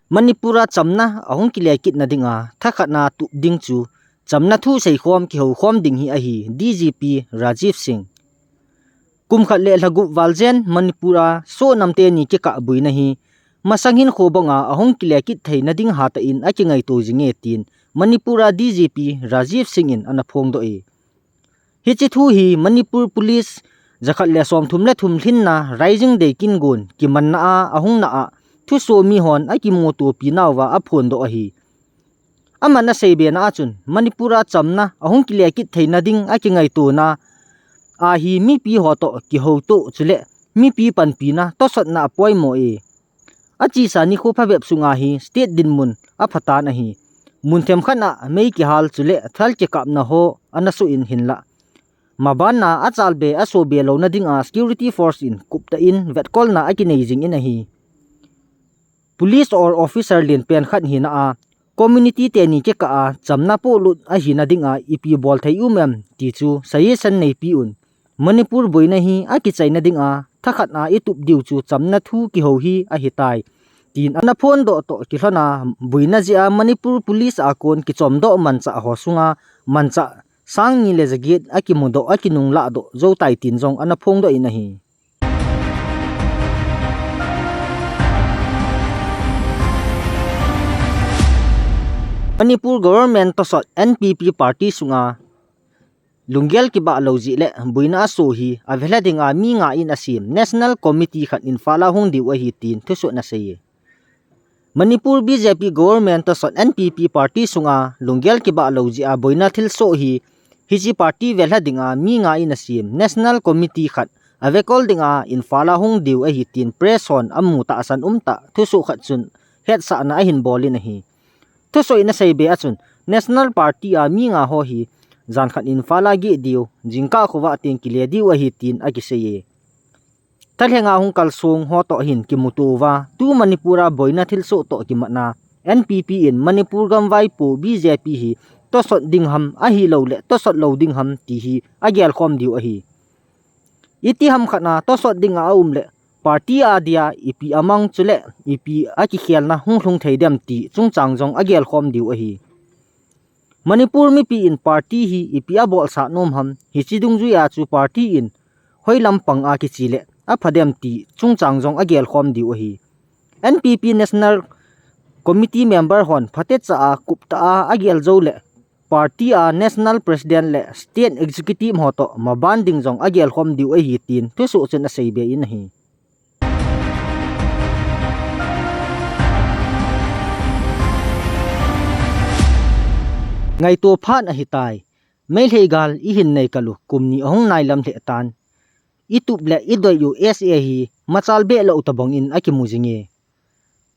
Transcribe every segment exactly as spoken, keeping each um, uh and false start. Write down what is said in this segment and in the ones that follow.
Manipur a chamna ahung kile kitna dinga thakhatna tup ding chu chamna thu seikhom kihoukhom ding hi ahi, D G P Rajiv Singh. Kum khat le lha gup val jen Manipur a soh nam teni kikah buina hi masang hinkho banga ahung kile kit theina ding hatah in akingaito jing e tin Manipur a D G P Rajiv Singh in ana phongdoh e. Hiche thu hi Manipur Police jakhat le somthum le thum lhinna Rising Day kingon kimanna a ahungna a thusoh mihon akimutopi nauva aphondoh ahi. Aman aseibena a chun Manipur a chamna ahung kile kit theina ding akingaitona ahi, mipi ho toh kihouto chule mipi panpina tosotna apoimo e. Achesa nikho phabep sunga hi state dinmun aphatan ahi. Mun themkhat a mei kihal chule thal kikapna ho ana soh in hinlah, mabanna achalbe asohbe louna dinga security force in kuptah in vetkolna akinei jing in ahi. Police or officer lenpen khat hina a community teni kikah a chamna polut ahina dinga ipi bol thei um em ti chu suggestion neipi un. Manipur boina hi akichaina dinga thakhat a itup diu chu chamna thu kihou hi ahitai, tin ana phondoh toh kilhona boina jeh a Manipur Police a kon kichomdoh manchah ho sunga manchah sang ni le jaget akimudoh akinunglah doh joutai tin jong ana phongdoh in ahi. Manipur government tosot N P P party sunga lunggel kibah lou jeh le boina asoh hi avelha dinga mi nga in asem National Committee khat Imphal a hung diu ahi tin thusoh in asei e. Manipur B J P government tosot N P P party sunga lunggel kibah lou jeh a boina thilsoh hi hiche party velha dinga mi nga in asem National Committee khat avekol dinga Imphal a hung diu ahi tin press hon amu tahsan umtah thusoh khat chun hetsahna ahin bol in ahi. Thusoh in aseibe a chun National Party a mi nga ho hi jan khat Imphal a geh diu, jingkah khovah teng kile diu ahi tin akisei e. Thalhenga hung kalsong ho toh hin kimuto uva, tu Manipur a boina thilsoh toh kimatna N P P in Manipur gam vaipo B J P hi tosot ding ham ahilou le tosot lou ding ham ti hi agelkhom diu ahi. Iti ham khat a tosot dinga aum le party a dia ipi amang chule ipi akikhelna hung lhung thei dem ti chungchang jong agelkhom diu ahi. Manipur mipi in party hi ipi abolsah nom ham, hiche dungjui a chu party in hoi lampang a kiche le apha dem ti chungchang jong agelkhom diu ahi. N P P National Committee member hon phatecha a kuptah a agel jou le party a National President le State Executive ho toh maban ding jong agelkhom diu ahi tin thusoh chun aseibe in ahi. Ngaito phat ahitai. Meitei gal ihin nei kal u kum ni ahung nailam lheh tan. Itup le idoi u S A hi machal behlou tabang in akimu jing e.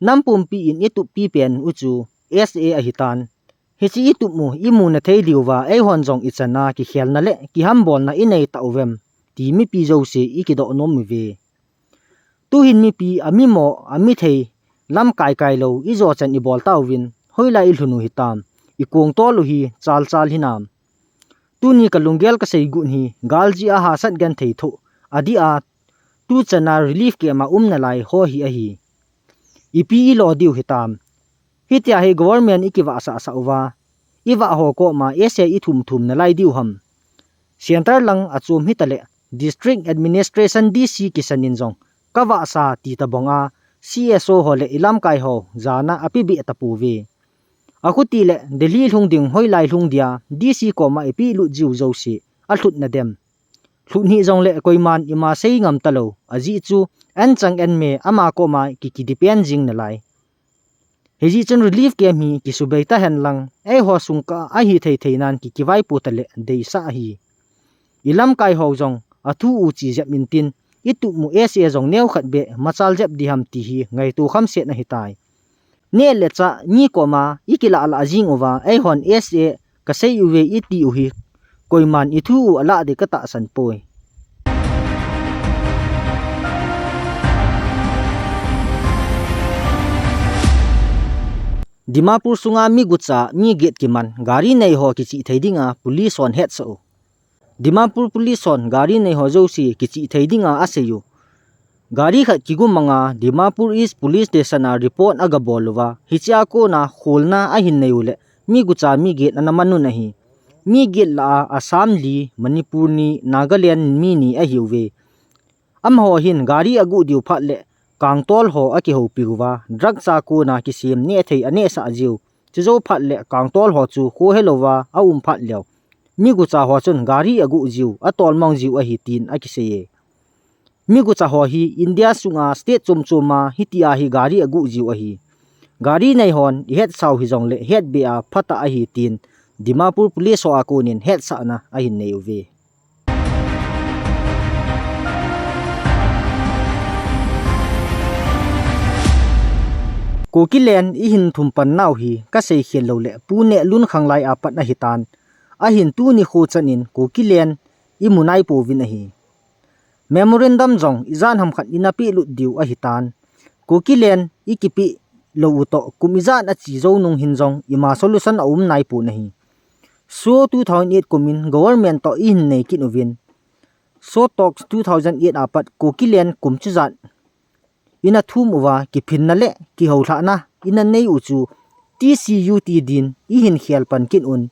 Nam pumpi in itup pipen u chu S A ahitan. Hiche itup u imuna thei diuva eihon jong ichan a kikhelna le kihambolna inei tauvem ti mipi jouse ikidoh nom uve. Tuhin mipi amimo, amithei, lamkai kai lou ijo chan ibol tauvin, hoilai ilhun u hitam, ikong tol u hi chalchal hinam. Tuni kalunggel kasei got hi gal jeh a hahsat genthei thoh adih a, tuchan a relief camp a um nalai ho hi ahi. Ipi ilo diu hitam. Hitia hi government ikivahsah sah uva, ivah ho koma S A ithum thum nalai diu ham. Center lang achom hitaleh District Administration D C kisan in jong kavahsa ti tabang a, C S O ho le ilamkai ho jana ape beh tapouve. Akhuti le Delhi lhung ding hoilai lhung dia D C koma ipelut jiu jouse alhut nadem. Lhut hih jongle koiman ima sei ngam talou, ajeh chu anchang anme ama koma ki, kidepend jing nalai. Hijeh chun relief camp hi kisubei tahen lang, eiho sungkah a hithei thei nan ki, kivaipo tale deisah ahi. Ilamkai ho jong athu u chi jep intin, itup u S A jong neokhat beh machal jep diham ti hi ngaito khamset ahitai. Neh le chah mi koma ikilah lah jing uva, eihon S A kasei uve iti u hi, koiman ithu u alah ding katahsan poi. Dimapur sunga mi gucha mi get kiman, gari nei ho kichih thei dinga police hon hetsah u. Dimapur police hon gari nei ho jouse kichih thei dinga asei u. Gari khat kigumanga Dimapur East Police Station a report agabol uva, hichea kona kholna ahin nei uleh, mi gucha mi get ana man un ahi. Mi get lah a Assam li, Manipur ni, Nagaland mi ni ahiuve. Amaho hin gari aguh diu phat leh kangtol ho akihoupi uva, drugs a kona kisem nehthei anehsah jiu. Chujou phat leh kangtol ho chu khohelouva aum phat leu, mi gucha ho chun gari aguh jiu, atolmang jiu ahi tin akiseiye. Mi gucha ho hi India sunga state chom choma hitia hi gari aguh jiu ahi. Gari nei hon ihetsau hijongleh hetbeh a phatah ahi tin Dimapur Police ho a konin hetsahna ahin nei uve. Kukiland ihin thum pan nau hi kasei khel louleh Pu Nehlun khanglai apat ahitan, ahin tuni kho chanin Kukiland imu naipouvin ahi. Memorandum jong ijat ham khat ina pehlut diu ahitan, Kukiland ikipeh lou u toh kum ijat ache jou nung hin jong ima solution aum naipon ahi. So two thousand eight kumin government toh ihin nei kit uvin, So talks two thousand eight apat Kukiland kum chujat ina thum uva kiphinna leh kihoulhahna ina nei u chu T C U T din ihin khel pan kit un.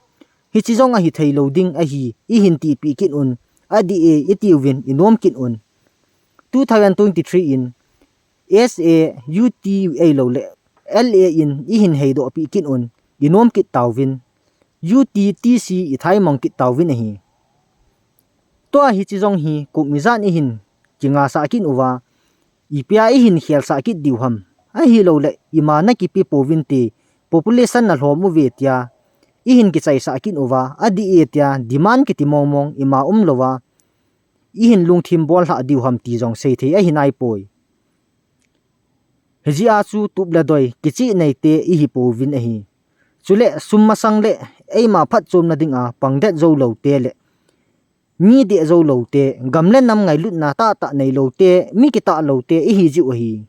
Hiche jong ahi theilou ding ahi ihin tipeh kit un. Adih e itiuvin inom kit un. Two thousand twenty-three in S A U T ahilouleh L A in ihin heidohpeh kit un. Inom kit tauvin. U T T C ithaimang kit tauvin ahi. Tua hiche jong hi kum ijat ihin kingasah kit uva, ipia ihin khelsah kit diu ham. Ahilouleh ima nakipe pouvinte, population nalhom uve tia ihin kichaisah kit uva, adih e tia demand kiti mongmong ima umlouva ihin lungthim bollhah diu ham ti jong seithei ahi naipoi. Hijeh a chu tup le doi kicheh neite ihi pouvin ahi. Chule sum masang le eima phatchomna dinga pangdet joulou te le mi deh joulou te, gam le nam ngailutna tahtah neilou te, mi kitah lou te ihi jiu ahi.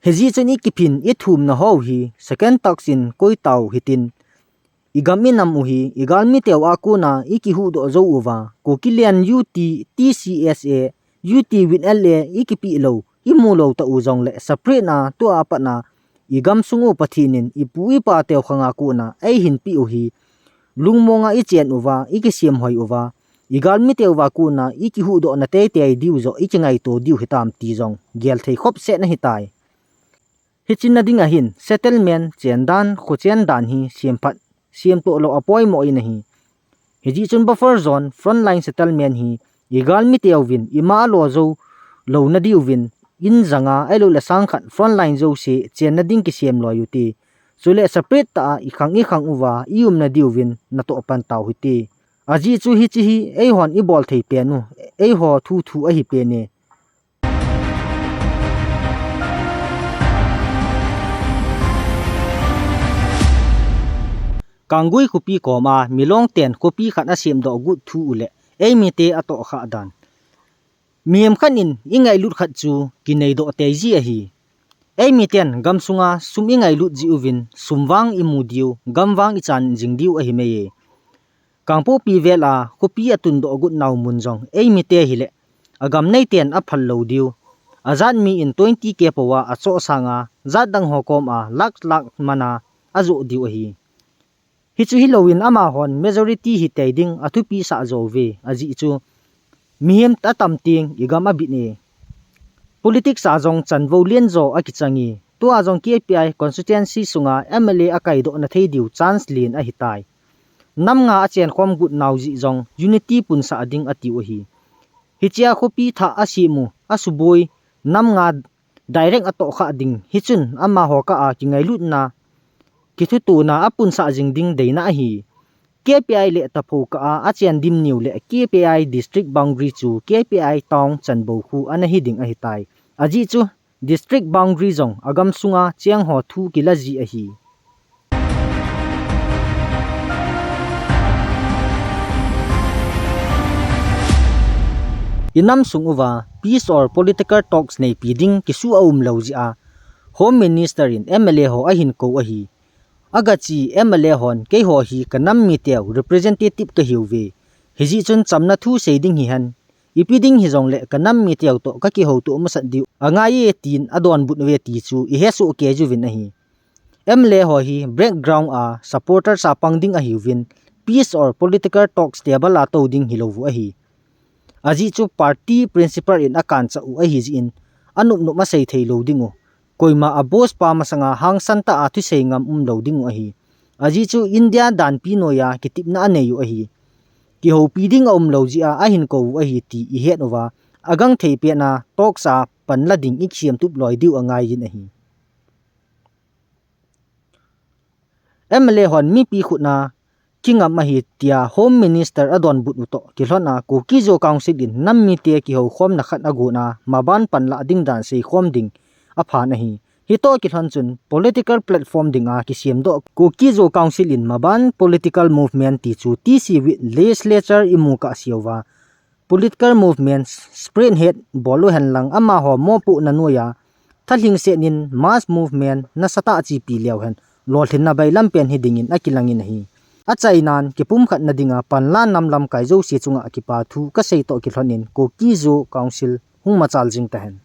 Hijeh chun ikiphin ithumna ho hi second task in koitau hitin, igam inam u hi igalmi teu a kona ikihuhdoh jou uva, Kukiland U T, T C S A, U T with L A ikipeh lou, imu lou tah u jongleh separate na tua patna igam sung u Pathen in ipu ipa teu khanga kona eihin peh u hi lungmonga ichen uva, ikisem hoi uva, igalmi teu va kona ikihuhdohna teitei diu joh ikingaito diu hitam ti jong gelthei khopset ahitai. Hiche na dinga hin settlement chen dan, khochen dan hi semphat, semtoh lou apoimo in ahi. Hijeh chun buffer zone, frontline settlement hi igalmi teuvin ima alo jou louna diuvin, in janga ahilouleh sang khat frontline jouse chenna ding kisem loi u hite. Chule separate tah a ikhang ikhang uva iumna diuvin natoh pan tau hite. Ajeh chu hiche hi eihon ibol thei pen u, eiho thu thu ahi pen e. Kanggui khopi koma milong ten khopi khat asemdoh got thu uleh eimite atohkhah dan. Mihem khat in ingailut khat chu kineidoh teiji ahi. Eimiten gamsunga sum ingailut jeh uvin sum vang imu diu, gam vang ichan jing diu ahi mei e. Kangpokpi vel a khopi atundoh got nau mun jong eimite hileh agam neiten aphal lou diu. Ajat mi in twenty K pouva achoh sanga jat dang ho koma lakh lakh mana ajoh diu ahi. Hichu hilouvin amahon majority hitei ding athupisah jouve, ajeh chu mihem atam teng igam abit e. Politics a jong chanvou lenjo akichang e, tua jong K P I constituency sunga M L A akaidohna thei diu chance len ahitai. Nam nga achenkhom got nau jeh jong unity punsah ding atiu ahi. Hichea khopi thah asem u, asuboi, nam nga direct atohkhah ding hichun amaho kah a kingailutna kithutona apunsah jing ding deina ahi. K P I le Tapho kah a achen dimniu le K P I district boundary chu K P I town chanvou khu ana hi ding ahitai. Ajeh chu district boundary jong agam sunga chengho thu kila ji ahi. Inam sung uva peace or political talks neipi ding kisuh aumlou jeh a Home Minister in M L A ho ahin kou ahi. Agache M L A hon keiho hi kanam miteu representative kahiuve. Hijeh chun chamna thu sei ding hihen, Ipi ding hijongle kanam mite ho toh kakihoutoh masat diu angai e tin adonbut uve ti chu ihesoh kei uvin ahi. M L A ho hi background a supporter sa pang ding ahiuvin, peace or political talks table a tou ding hilou u ahi. Ajeh chu party principle in akanchah u ahi jeh in, anop nop asei thei lou ding u. Koima a boss pa masanga hangsan tah a thusei ngam umlou ding u ahi. Ajeh chu India danpi noiya kitepna anei u ahi. Kihoupi ding aumlou jeh a ahin kou u ahi ti ihet uva, agangthei pet a talks a panla ding ikisem tup loi diu angai in ahi. M L A hon mipi khut a kingam ahi tia Home Minister adonbut u toh kilhon a Kuki-Zo Council in nam mite kihoukhomna khat agon a maban panlah ding dan seikhom ding aphan ahi. Hitoh kilhon chun political platform dinga kisemdoh Kuki-Zo Council in maban political movement ti chu T C with legislature imu kahseuva, political movement spread het bol uhen lang amaho mopohna noiya thalhingset in mass movement nasatah a chepi leuhen lolhinna bailam pen hiding in akilangin ahi. Achainan kipumkhatna dinga panla nam lamkai jouse chunga kipa thu kasei toh kilhon in Kuki-Zo Council hung machal jing tahen.